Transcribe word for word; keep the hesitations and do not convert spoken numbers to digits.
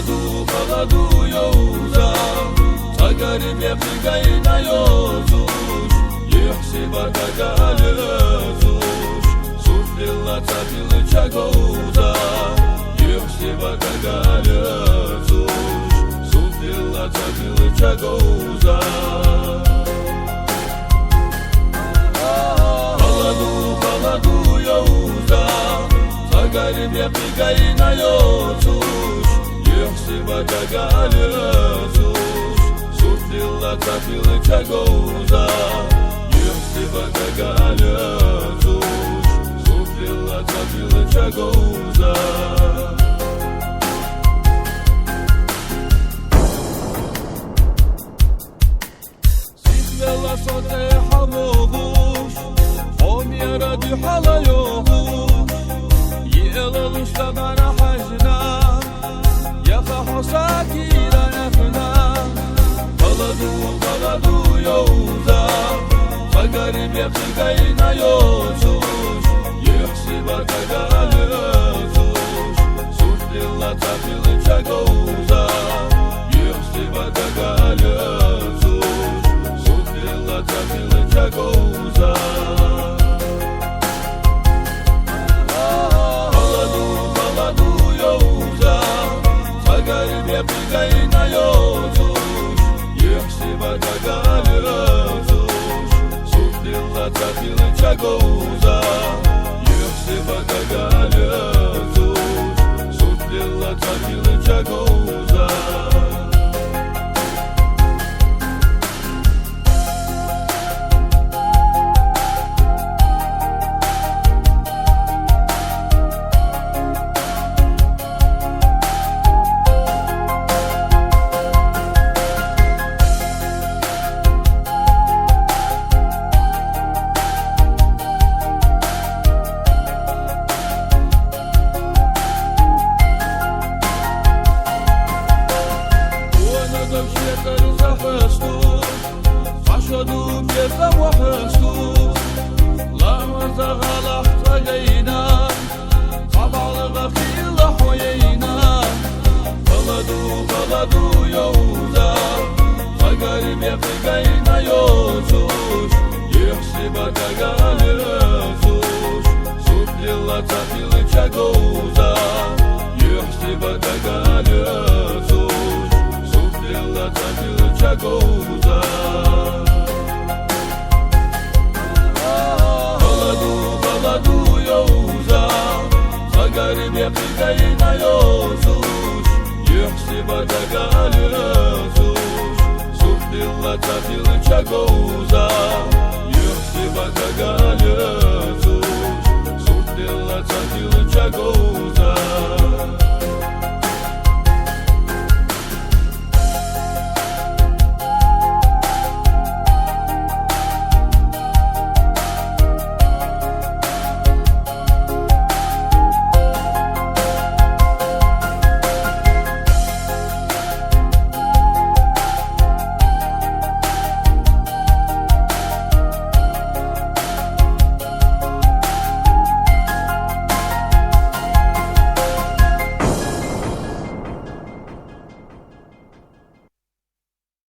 Халаду йовза, цагари мекъигайна йоцуш, юхьсиба дага алуцуш, сулъила цабил чаговза, юхьсиба дага алуцуш, сулъила цабил чаговза. Халаду, халаду йовза, цагари мекъигайна йоцуш, юхьсиба дага алуцуш, сулъила цабил чаговза, юхьсиба дага алуцуш, сулъила цабил чаговза. Сихвела соте хьамогъуш, хьомера духьала йогъуш, иэла луштагара хьажна, яха хьосакира эхна. Халаду, халаду йовза, цагари мекъигайна йоцуш, юхьсиба дага алуцуш, сулъила цабил чаговза, юхьсиба дага алуцуш, сулъила цабил чаговза. Халаду, халаду йовза, цагари мекъигайна йоцуш, юхьсиба дага алуцуш, сулъила цабил чаговза, юхьсиба дага алуцуш, сулъила цабил чаговза. Хьашаду петла ва хьашту, ламаза гъала хьтагайна, къабалга хила хьояйна. Халаду, халаду йовза, цагари мекъигайна йоцуш, юхьсиба дага алуцуш, сулъила цабил чаговза, юхьсиба дага алуцуш, сулъила цабил чаговза. Халаду, халаду йовза, цагари мекъигайна йоцуш,